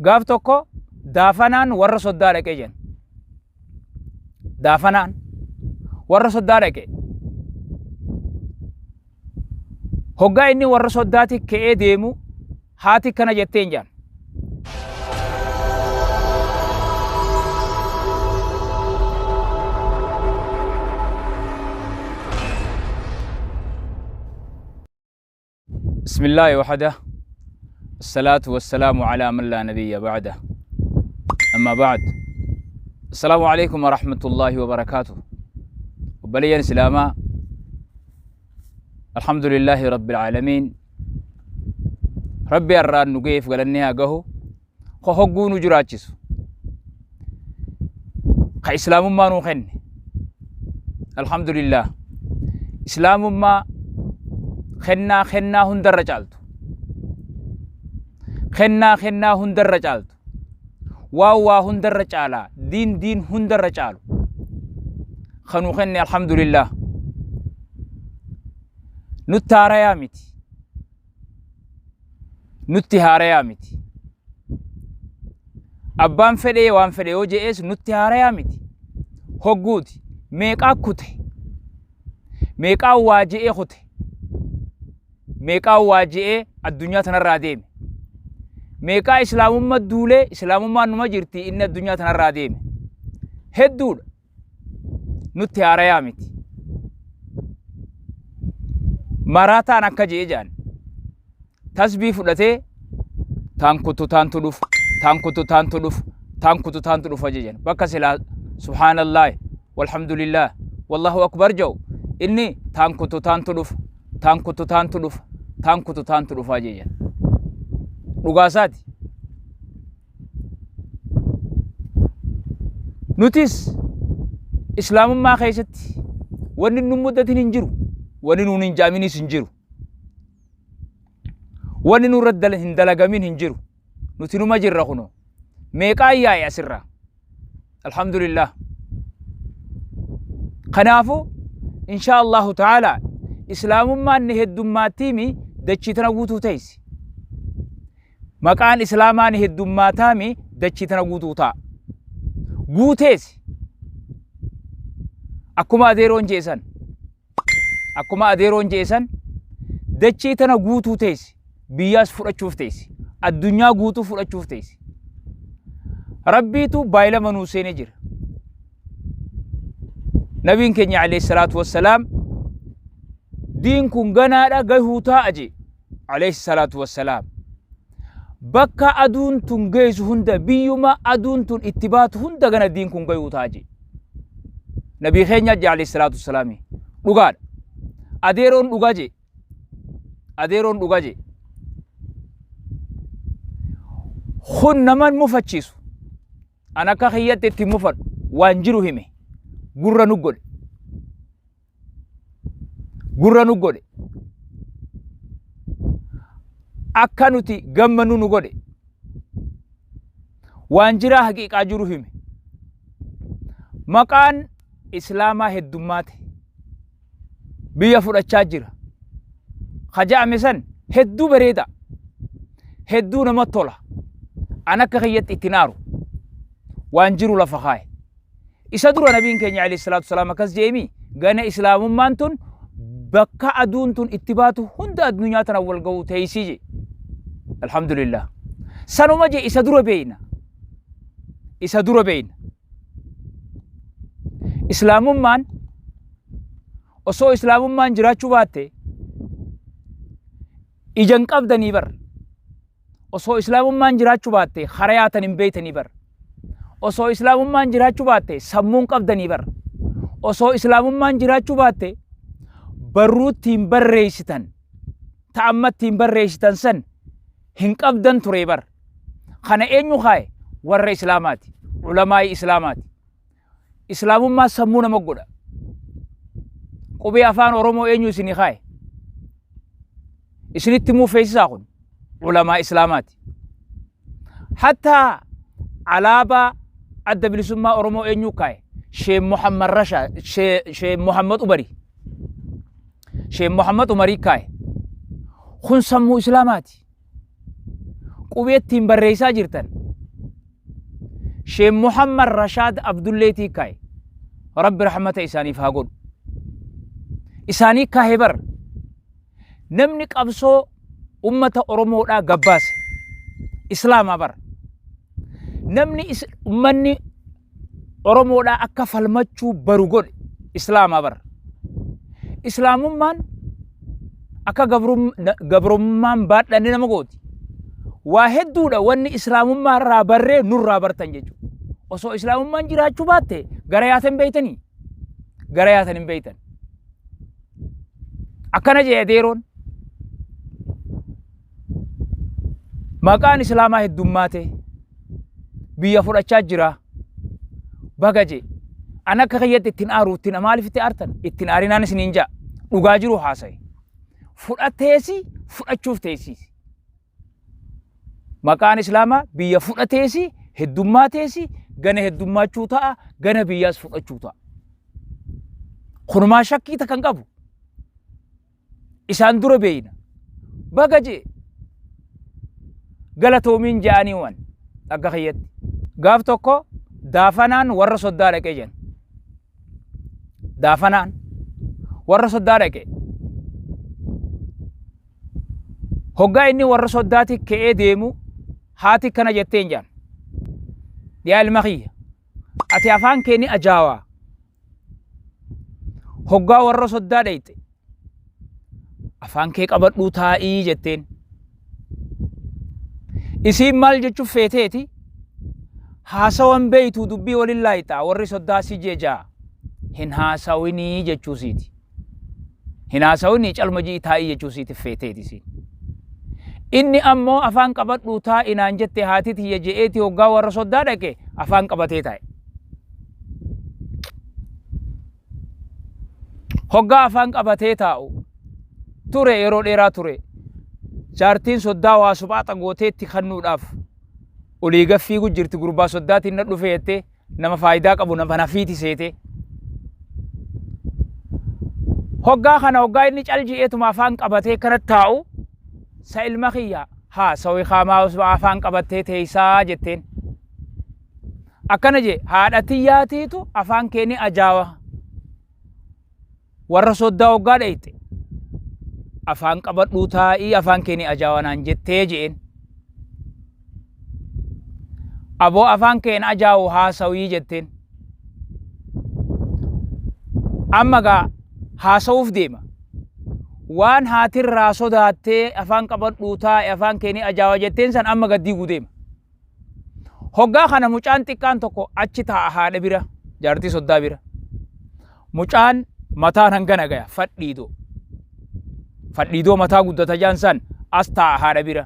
Gaaf tokko daafanaan warra soddaa dhaqee jenna. Daafanaan warra soddaa dhaqe. Hoggaa inni warra soddaati ka'ee deemu haati kana jetteen jedhan. بسم الله وحده، الصلاة والسلام على من لا نبي بعده، أما بعد، السلام عليكم ورحمة الله وبركاته. وبليا سلاما، الحمد لله رب العالمين. ربي الران نقيف قالني أقهو خو نجراتشسو ka islaamummaa nuu kenne. Alhamdulillah, islaamummaa kennaa kennaa hundarra caaltu, kennaa kennaa hundarra caaltu, waan waa hundarra caalaa, diin diin hundarra caalu ka nuu kenne. Alhamdulillah, nutti haarayaa miti, nutti haarayaa miti. Abbaan fedhee waan fedhe yoo je'ees nutti haarayaa miti. Hogguuti meeqaa kute, meeqaa waa je'ee kute, meeqaa waa je'ee addunyaa tanarraa deeme, meeqaa islaamummaa duulee islaamummaan numa jirti inni addunyaa tanarraa deeme hedduudha. Nutti haarayaa miti. Maraataan akka je'e jedhan tasbii fudhatee taan kutu taantu dhufa, taan kutu taantu dhufa, taan kutu taantu dhufa jedhan. Bakka silaa subhaanallah walhamdulillah wallahu akbar jedhu inni taan kutu taantu dhufa, taan kutu taantu dhufa, taan kutu taantu dhufa jedhan. Dhugaasaati. Nutis islaamummaa keessatti wanni nu muddatin hin jiru, wanni nuun hin jaaminis hin jiru, wanni nurra hin dalagamin hin jiru. Nuti numa jirra kunoo. Meeqaan yaa'e asirraa? Alhamdulillah. Kanaafuu insha Allahu ta'ala islaamummaan ni heddummaattiimi dachii tana guutuu teessi. Maqaan islaamaa ni heddummaataami dachii tana guutuu ta'a. Guuteesi. Akkuma adeeroon jeesan. Akkuma adeeroon jeesan dachii tana guutuu teessi. Biyyaas fudhachuuf teessi. Addunyaa guutuu fudhachuuf teessi. Rabbiitu baay'ilama nuu seenee jira. Nabiin keenya alayhi salaatu wassalaam diin kun ganaadha gahuu taa'a jee. Alayhi salaatu wassalaam. Bakka aduun tun geessu hunda, biyyuma aduun tun itti baatu hunda gana diin kun gayuu ta'a jee. Nabii keenya jee alayhi salaatu wassalaami. Dhugaadha. Adeeroon dhugaa jee. Adeeroon dhugaa jee. Kun nama mufachiisu. An akka kiyyatti itti mufadhu, waan jiru hime. Gurra nu godhe. Gurra nu godhe. Akka nuti gammannu nu godhe. Waan jiraa haqiiqaa jiru hime. Maqaan islaamaa heddummaate. Biyya fudhachaa jira. Ka ja'ame san hedduu bareeda. Hedduu nama tola. An akka kiyyatti itti naaru. Waan jiru lafa kaaye. Isa dura nabiin keenya alayhi salaatu wasalaam akkas je'emi gana islaamummaan tun bakka aduun tun itti baatu hunda addunyaa tana wal ga'uu teessii je. Alhamdulillah. Sanuma je isa dura beeyna. Isa dura beeyna. Islaamummaan osoo islaamummaan jiraachuu baatte ija hin qabdanii bar. Osoo islaamummaan jiraachuu baatte karaa yaatan hin beeytanii bar. Osoo islaamummaan jiraachuu baatte sammuu hin qabdanii bar. Osoo islaamummaan jiraachuu baatte barruu ittiin barreessitan ta amma ittiin barreessitan san hin qabdan ture bar. Kana eenyu kaaye? Warra islaamaati. Ulamaa'ii islaamaati. Islaamummaa sammuu nama godha. Qubee afaan Oromoo eenyu isinii kaaye? Isinitti himuu feesisaa kun ulamaa islaamaati. Hattaa alaabaa adda bilisummaa Oromoo eenyu kaaye? Sheek Muhammad Rashaa, Sheek Muhammad Umari. Sheek Muhammad Umarii kaaye. Kun sammuu islaamaati. Qubee ittiin barreessaa jirtan. Sheekh Muhammad Rashaad Abdulleetii kaaye. Rabbi rahmata isaaniif haa godhu. Isaanii kaahe bar. Namni qabsoo ummata Oromoodhaa gabbaase Islaamaa bar. Namni ummanni Oromoodhaa akka falmachuu baru godhe Islaamaa bar. Islaamummaan akka gabrummaan baadhanne nama gooti. Waa hedduudha wanni Islaamummaa irraa barree nurraa bartan jechuudha. Osoo Islaamummaan jiraachuu baatte gara yaatan beeytanii? Gara yaatan hin beeytan. Akkana jedhe adeeroon. Maqaan Islaamaa heddummaate biyya fudhachaa jira. Baga jee. An akka kiyyatti ittiin aaru ittiin maaliif itti aartan? Ittiin aarinaan isiniin ja'a. Dhugaa jiru haasaye. Fudhateesi fudhachuuf teessiisi. Maqaan Islaamaa biyya fudhateesi heddummaateesi gana heddummaachuu ta'a gana biyyaas fudhachuu ta'a. Kunumaa shakkii takka hin qabu. Isaan dura beeyna. Baga jee galatoomiin je'anii wan akka kiyyatti. Gaaf tokko daafanaan warra soddaa dhaqee jen. Daafanaan warra soddaa dhaqe. Hoggaa inni warra soddaati ka'ee deemu haati kana jetteen jaan. Yaa ilma kiyya ati afaan kee ni ajaawaa. Hoggaa warra soddaa dhayxe afaan kee qabadhuu taa'ii jetteen. Isiin maal jechuuf feeteeti haasawan beeytuu dubbii walin laayxaa warri soddaa si jejaa hin haasawinii jechuu siiti. Hin haasawinii calma ji'i taa'ii jechuu siitiif feeteeti isiin. Inni ammoo afaan qabadhuu taa'i naan jette haati tiyya je'eeti hoggaa warra soddaa dhaqe afaan qabatee taa'e. Hoggaa afaan qabatee taa'u ture yeroo dheeraa ture. Jaartiin soddaa waa suphaaxa gooteetti kennuudhaaf olii gad fiigu jirti gurbaa soddaatiin na dhufe jettee nama faayidaa qabu nama nafiiti seetee. Hoggaa kana hoggaa inni cal ji'eetuma afaan qabatee kana taa'u sa ilma kiyya haa sawi kaamaa afaan qabattee teessaa jetteen. Akkana jee haadha tiyyaatiitu afaan kee ni ajaawa. Warra soddaa hoggaa dheyxe afaan qabadhuu taa'ii afaan kee ni ajaawa naan jettee je'een. Aboo afaan kee hin ajaawu haasawii jetteen. Amma gaa haasawuuf deema. Waan haatirraa sodaattee afaan qabadhuu taa'i afaan kee ni ajaawa jetteen san amma gad diiguu deema. Hoggaa kana mucaan xiqqaan tokko achi taa'a haadha bira, jaartii soddaa bira. Mucaan mataan hangana gaya fadhiidoo. Fadhiidoo mataa guddata jaan san as taa'a haadha bira.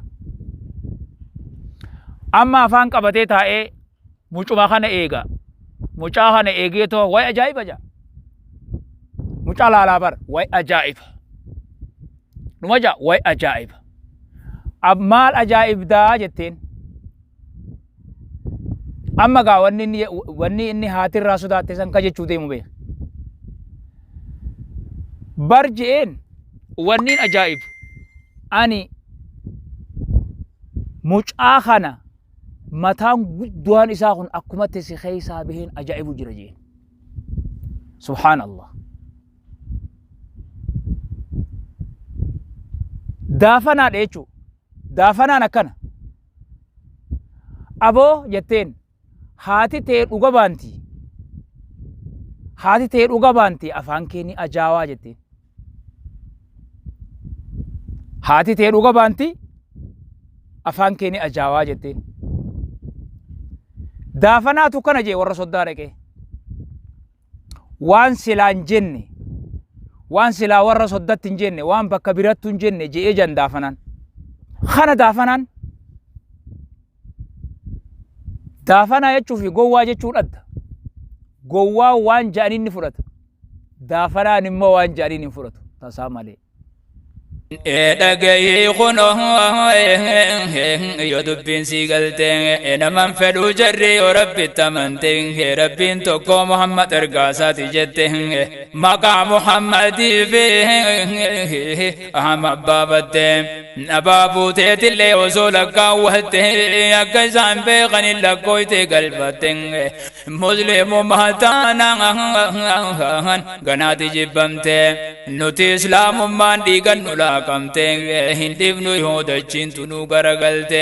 Amma afaan qabatee taa'ee mucuma kana eega. Mucaa kana eegee too way ajaa'iba jaa. Mucaa laalaa bara way ajaa'iba. Dhuma jaa way ajaa'iba. Ab maal ajaa'ibdaa jetteen. Amma gaa wanni inni wanni inni haatirraa sodaatte san ka jechuu deemu beeka. Bar je'een wanniin ajaa'ibu ani mucaa kana mataan guddaan isaa kun akkumatti si keessaa baheen ajaa'ibu jira jeen. Subhaan Allah. Daafanaadha jechuudha. Daafanaan akkana. Aboo jetteen haati tee dhuga baanti. Haati tee dhuga baanti afaan kee ni ajaawaa jetteen. Haati tee dhuga baanti afaan kee ni ajaawaa jetteen. Daafanaatu kana jee warra soddaa dhaqee. Waan silaa hin jenne, waan silaa warra soddatti hin jenne, waan bakka birattu hin jenne je'ee jan daafanaan. Kana daafanaan daafanaa jechuu fi gowwaa jechuu dhadda. Gowwaa waan ja'aniin ni fudhata. Daafanaan immoo waan ja'aniin hin fudhatu. Tasaa malee. Dhagahii kunoo yoo dubbiin sii galtee naman fedhuu jarri yoo rabbitti amante rabbiin tokko Muhammad ergaasaati jette maqaa Muhammadii fi Ahmad baabatte abaabuu teetillee osoo lakkaawwatte akka isaan beekanin lakkooyte galfatte muslimummaa taanaan ganaati jibbamte nuti islaamummaan dhiigan nu laaqamte hin dhibnu yoo dachiin tunuu garagalte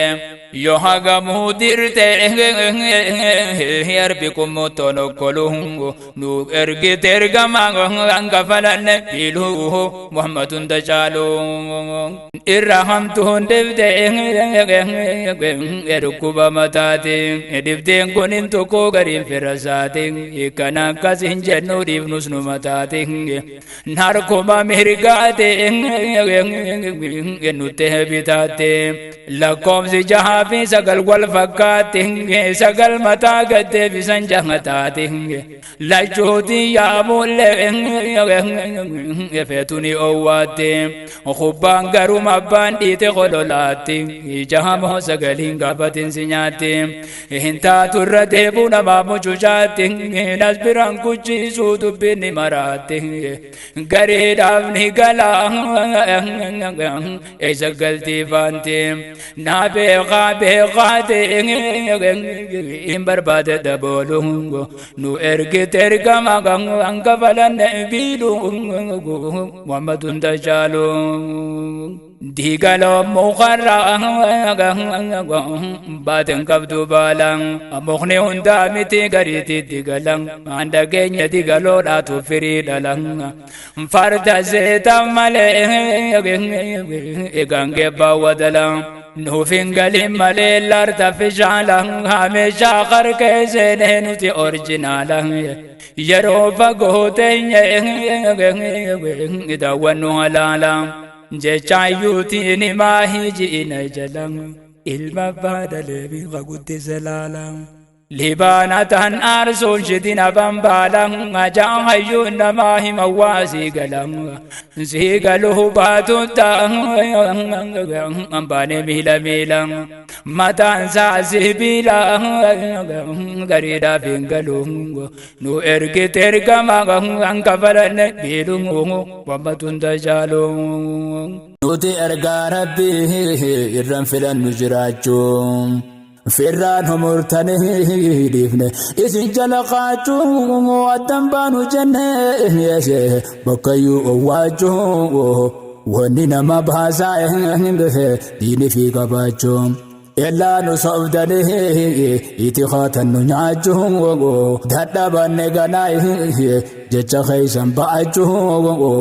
yoo hagamuu dirte arbi kummotoon okkolu nu ergite ergama hangafalanne biiluu Muhammad hunda caalu irra hamtuun dhibde dhukkuba mataati dhibdeen kun hin tokko gariin fira isaati kana akkas hin jennu dhiifnus nu mataati narkuma mirgaate nutti bitaate lakkoofsi jahaa fi sagal wal fakkaatti sagal mataa gattee bisan jaha taate lachuuti yaamuullee feetuni owwaatte kubbaan garuma abbaan dhiite kololaatti jahamoo sagaliin gaafatin si nyaatte hin taatu irra deebuu namaa mucucaatti nas biraan kuchiisuu dubbiin ni maraatti gareedhaaf ni gala eessa galtii faanti naa beekaa beekaate hin barbaade daboolu nu ergite ergama hangafalanne biilu Muhammad hunda caalu diigaloo mukarraa baaten qabdu baalan mukni hundaa miti gariitti digalan handa keenya digaloodhaatu firii dhalan farda seetan malee gaangee baawwadalan nuuf hin galin malee larta fishaala hameeshaa qarqee seenee nuti orjinaala yeroo fagoo teenye daawwannu halaala jecha ayyuutiin himaa hiji'ina jalan ilma baadalee bifa guddise laala libaana tan aarsuun shidina bambaala ajaan hayyuun namaa hima waa sii galan sii galuu baatutta baane miila miila mataan isaa sibiila gariidhaaf hin galu nu ergite ergama hankafalanne biilu Muhammad hunda caalu nuti ergaa rabbii irran filannu jiraachuu firraan humurtanii dhiifne isin jala qaachuu addan baanu jenne bakkayyuu owwaachuu wanni nama baasaa diini fi qabaachuu illaa nu sobdanii itti kaatan nu nyaachuu dadhabanne ganaa jecha keeysan ba'achuu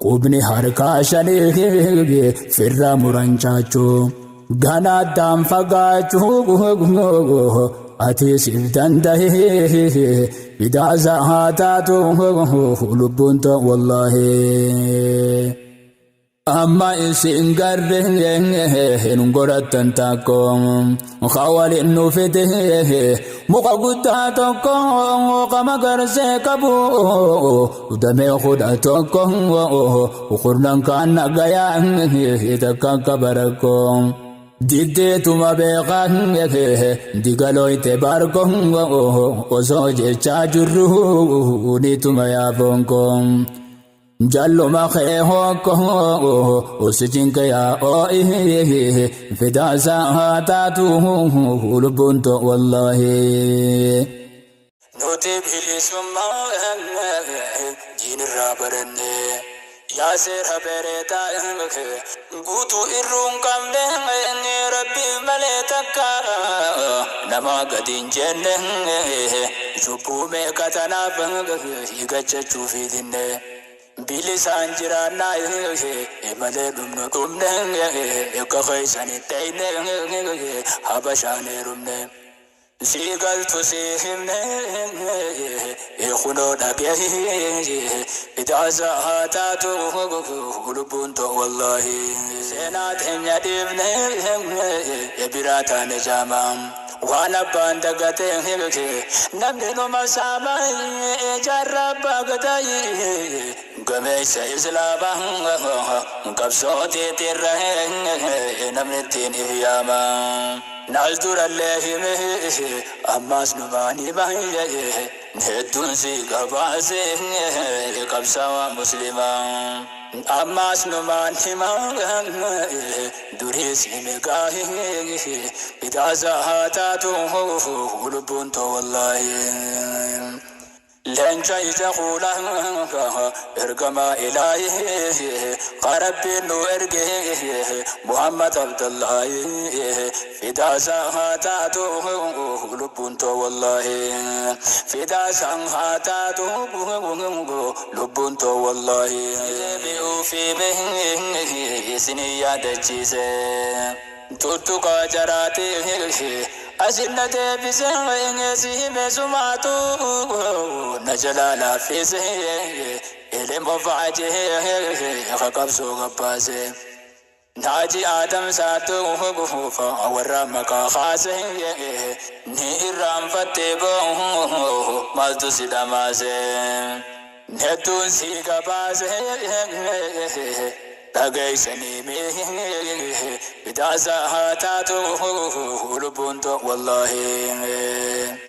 qubni harkaa shanii firra muran caachuu ganaddaan fagaachuu ati siif danda'e bidaasa haa taatu lubbuun ta'u wallaahi. Amma isin garre hin godhattan takko kawalin nu fite muka guddaa tokko qama garsee qabu damee 11 kurnan kaan nagayaa takka akka barakko diddeetuma beekaa digaloyte barko osoo jechaa jirru nituma yaafoonko jalluma kee hokko usicinka yaa oo'i fidaasa haa taatu lubbuun ta'u wallaahi. Nuti bilisummaa diinirraa baranne yaa seera bereetaa guutuu irruun qabne rabbi malee takka nama gadi hin jenne cubbuu meeqa tanaaf higachachuu fiidinne bilisaan jiraannaa malee dhumnu dhumne akka keeysanii dheyne habashaan heerumne. Sii galtu sii himne kunoo dhagee bidaasa haa taatu lubbuun ta'u wallaahi. Seenaa teenya dhiifne biraa taane jaamaa. Waan abbaan dagate namni numa saama, jaarraa abbaa gadaa gameessa islaamaa qabsooteetirra namni ittiin if yaama. Naas durallee hime, ammaas numaan hima, hedduun si gabaase qabsaawaa muslimaa. Ammaas numaan hima, duriis hime gaahi, bidaasa haa taatu lubbuun too wallaahi. Leenca ija kuula, ergamaa ilaahi, qarabbiin nu erge Muhammad Abdullaahi, fidaasa haa taatu lubbuun too wallaahi. Fidaasa haa taatu lubbuun too wallaahi. Deebi'uu fi isinii yaadachiise. Tuttuqaa jaraati asinna deebise, si hime sumaatu na jalaa laaffise, ilma faajee qabsoo gabbaase. Naaji Adam saatu warra maqaa kaase, ni irraanfattee boo maaltu si dhamaase. Hedduun si gabaase dhageessanii mee, bidaasa haa taatu lubbuun too wallaahi.